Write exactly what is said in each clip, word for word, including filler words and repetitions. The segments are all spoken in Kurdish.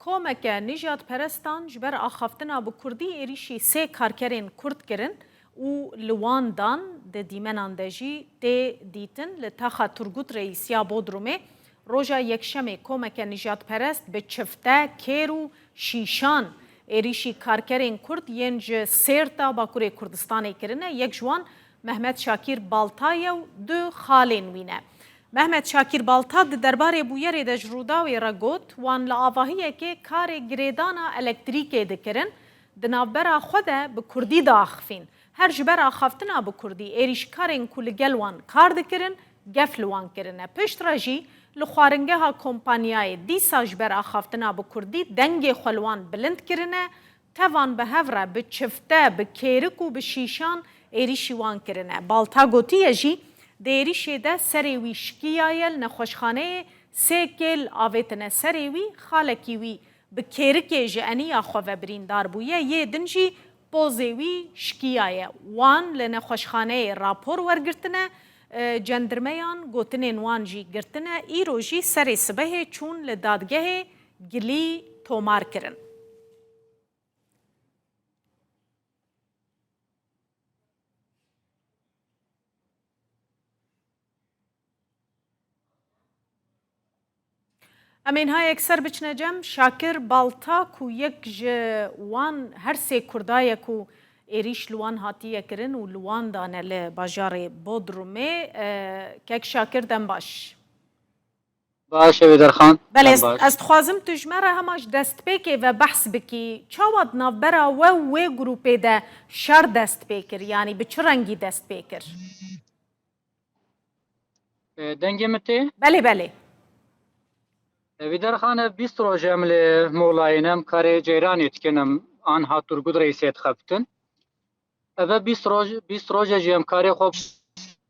Komeke nijadperestan ji ber axaftina bi kurdî êrîşî sê karkerên kurd kirin û li wan dan di dîmenan de jî tê dîtin. Li taxa Turgut Reîs ya Bodrumê roja Yekşemê komeke nijadperest bi çifte, kêr û şîşan êrîşî karkerên kurd yên ji Sêrta Bakurê Kurdistanê kirine. Yek ji wan Mehmet Şakîr Balta ye û du xalên wî ne. Mehmet Şakîr Balta di derbarê bûyerê de ji Rûdawê re got, wan li avahiyekê karê girêdana elektrîkê dikirin, di navbera xwe de bi kurdî diaxifîn. Her ji ber axaftina bi kurdî, êrîşkarên ku li gel wan kar dikirin, gef li wan kirine. Piştre jî li xwaringeha kompanyayê dîsa ji ber axaftina bi kurdî dengê xwe li wan bilind kirine, tevan bi hev re bi çifte, bi kêrik û bi şîşan êrîşî wan kirine. Balta gotiye jî, di êrîşê de serê wî şikiyaye, li nexweşxaneyê sê kêl avêtine serê wî, xalekî wî bi kêrikê ji eniya xwe ve birîndar bûye, yê din jî pozê wî şikiyaye. Wan li nexweşxaneyê rapor wergirtine, e, cendirmeyan gotinên wan jî girtine. Îro jî serê sibehê çûn li dadgehê gilî tomar kirin. Em ê niha yekser biçine cem Şakir Balta ku yek ji wan her sê Kurda ye ku êrîş li wan hatiye kirin û li wan dane li bajarê Bodrumê. E, kek Şakir, dem baş. Baş e, Wêderxan. Belê, Em ez, baş. ez dixwazim tu ji me re hema ji destpêkê ve behs bikî. Çawa di navbera we û wê grûpê de şer dest pê kir? Yanî bi çi rengî dest pê kir? E, dengê min tê? Belê, belê. E, Wêderxan, ev bîst roj em li molayê ne, em karê ceyranê dikin, em anha Turgut Reîsê dixebitin. Eve bîst roj, bîst roje jî em karê xwe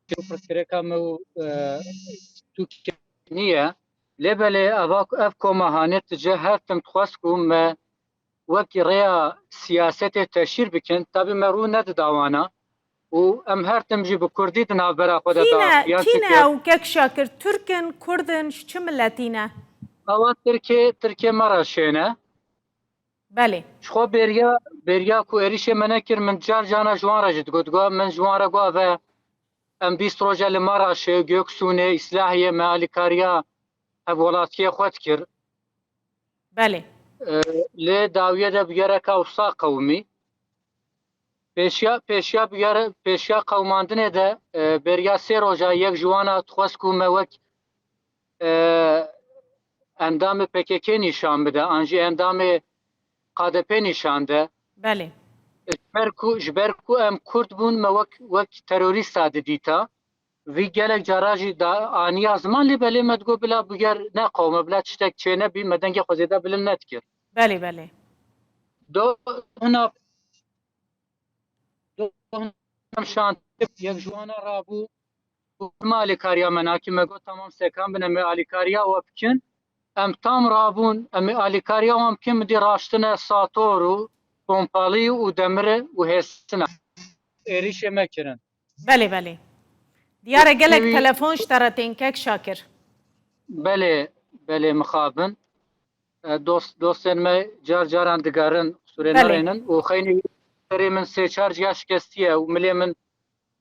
pirsgirêka me û, e, tûkê nîye. Lê belê eva, ev koma hanê tije her tim dixwest ku me wekî rêya siyasetê teşhîr bikin. Tabî me rû nedida wana û em her tim jî bi kurdî di navbera xwe de Kî ne, daxiyan kî ne çêkir. ew kek Şakir? Tirk in, Kurd in, ji çi miletî ne? Ewa Tirkê, Tirkê me re şêne. Belê. Ji xwe bêriya, bêriya ku êrîşê me nekir, min car carna ji wan re jî digot. Digot, min ji wan re got, ve em bîst roje li me re şê, Göksu'nê, Îslahiyê, me alîkariya hevwelatiyê xwe dikir. Belê. E, lê dawiye de bi gereka wisa qewimî. Pêşiya, pêşiya bigere, pêşiya qewimandinê de, e, beriya sê roja yek ji wana dixwest ku me wek, e, endamê P K K nîşan bide, an jî endamê K D P nîşan de. Belê. Ji ber ku, ji ber ku em Kurd bûn, me wek, wek terorîsta didîta. Vî gelek cara jî da aniya ziman, lê belê me digot bila biger neqewime, bila tiştek çê nebî, me dengê xwe zêde bilind nedikir. Belê, belê. Do hina do hina şantê yek ji wana rabû, û me alîkariya me nakî, me got, tamam, sekan bin, em ê alîkariya we bikin. Em tam rabûn, em ê alîkariya wan bikin, min dî raştine sator û pompalî û demire û hêstina. Êrîşê me kirin. Belê, belê. Diyar e gelek Wî telefon ji te re tên kek Şakir. Belê, belê, mixabin. E, dost, dostên me car caran digerin, qisûrê Belê. nerênin û xeynî serê min sê çar ciya şikestiye û milê min,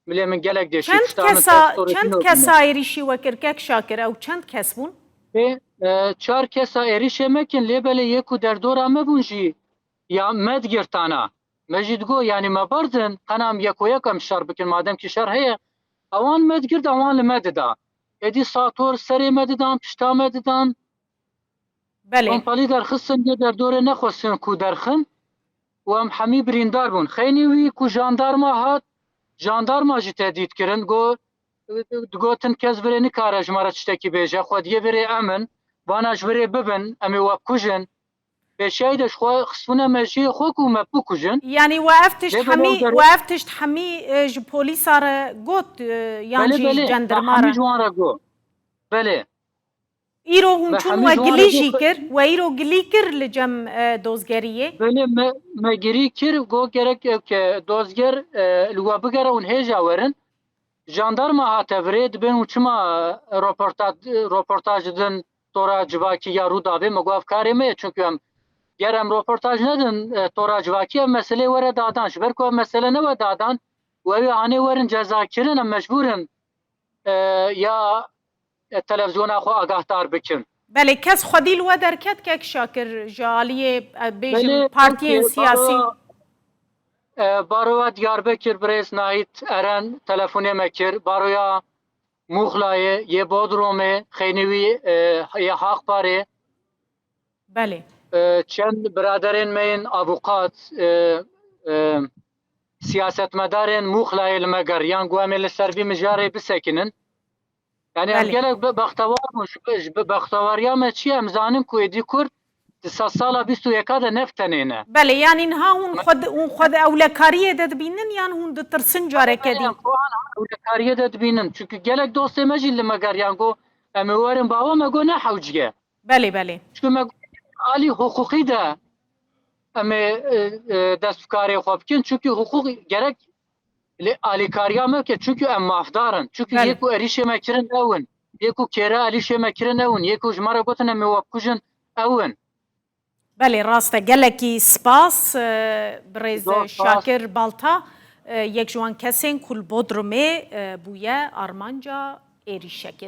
milê min gelek deşî. Çend Pişta min kesa, ters çend sorêtî kesa nobîne. êrîşî we kir kek Şakir? Ew çend kes bûn? Ê, e, çar kesa êrîşê me kin, lê belê yê ku derdora me bûn jî ya me digirtana. Me jî digot, yanî me berdin, qena em yeko yek em şer bikin, madem ki şer heye, ewan me digirt, ewan li me dida. Êdî sator serê me didan, pişta me didan. Belê. Pompalî derxistin, yê derdorê nexwestin ku derxin û em hemî birîndar bûn. Xeynî wî ku jandarma hat, jandarma jî tehdît kirin, got, digotin kes virê nikare ji me re tiştekî bêje, xwe diyê virê em in, vana ji virê bibin, em ê we bikujin. Pêşiyayî de ji xwe xistbûne mejiyê xwe ku me bikujin. Yanî we ev tişt Lê belê hemî, ew der- we ev tişt hemî, e, ji polîsa re got, e, yan Belê, jî ji belê, me cendirma hemî re? ji wan re got. Belê. Îro hûn Me çûn hemî we ji wan gilî re jî got. kir, we îro gilî kir li cem, e, dozgeriyê? Belê, me, me girî kir, got gerek ew ke dozger, e, li we bigere hûn hêja werin. Jandarma hate virê, dibên hûn çima, e, roportaj, roportaj didin tora civakî ya Rûdawê? Me got ev karê me ye, çunkî em Ger em roportaj nedin e, tora civakî, ev meselê were dadan. Ji ber ku ev mesele ne we dadan û ew ê hanê werin cezakirin, em mecbûr in e, ya e, televizyona xwe agahdar bikin. Belê, kes xwedî li we derket, kek Şakir, ji aliyê, e, bêjim, Belê, partiyên belê, siyasî? Baroya, e, Baroya Diyarbekir birêz Nahît Eren telefonê me kir. Baroya Muxlayê, yê Bodrumê, xeynî wî, e, yê Haqparê. Belê. E, çend biraderên me yên avukat, e, e, siyasetmedarên Muxlayê li me geriyan, ku em ê li ser vî mijarê bisekinin. Yani em Belê. Gelek be-, bextewar bûn. Ji be-, ji be-, bextewariya me çi ye? Em zanin ku êdî Kurd di sedsala bîst û yeka de ne bi tenê ne. Belê, yani niha hûn xwe di, hûn xwe di ewlekariyê de dibînin yan hûn ditirsin careke dî? Em xwe ewlekariyê de dibînin. Çünkü gelek dostê me jî li me geriyan, got, em ê werin bawe, me got ne hewciye. Belê, belê. Çünkü me got, alî huquqî de em ê, e, e, dest bi karê xwe bikin. Çünkü huquq gerek lê alîkariya me bike. Çünkü em mafdar in. Çünkü Belê. Yê ku êrîşê me kirin ew in. Yê ku kêre alîşê me kirin ew in. Yê ku ji me re gotin em ê we bikujin ew in. Belê, rast e. Gelekî spas, e, birêz Zor spas. Şakir Balta, e, yek ji wan kesên ku li Bodrumê, e, bûye armanca êrîşekê.